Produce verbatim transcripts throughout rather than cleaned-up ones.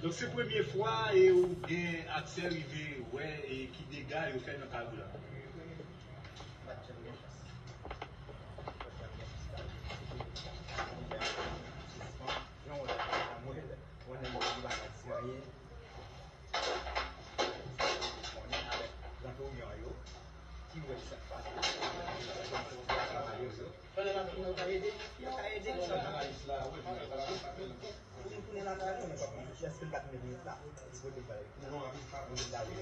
Donk, se premye fwa e ou gen aksè rive wè e ki dega yo fè nan kay ou la? M pa t janm gen chans. M pa t janm gen chans. Jan w wè la, mwen, mwen menm, mwen pa t di anyen. Konnen avèk Gran Toryan yo, ki wè sa k pase. Yo ka ede, yo ka ede. Pou nou tounen lakay nou, men pa pou nou. Èske l pa t mete la? Li pote l ba li. Pou nou anvi pa pou nou dale.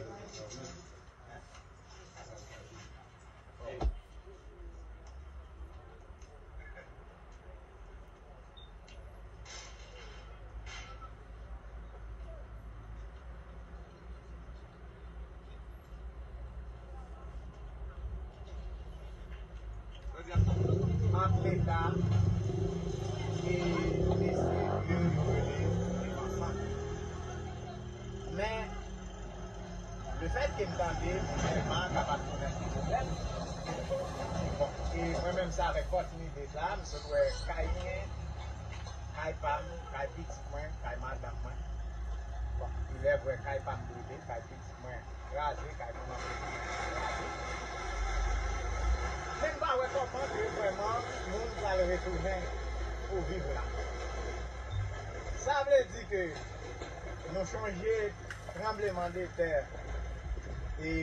Ant Leta e mesye ke yo rele Devan Sant. Men, lefètke m tande gouvènman an kapab tounen sou pwoblèm, bon, e mwen menm se avèk kòtinite sa, m sot wè kay mwen, kay pa m, kay pitit mwen, kay madanm mwen. Bon, pi lè vre kay pa m bride, kay pitit mwen kraze, kay manman pitit mwen kraze. Men m pa wè kòman ke vrèman moun pral retounen pou viv la. Sa vle di ke nou chonje tranblemanntè e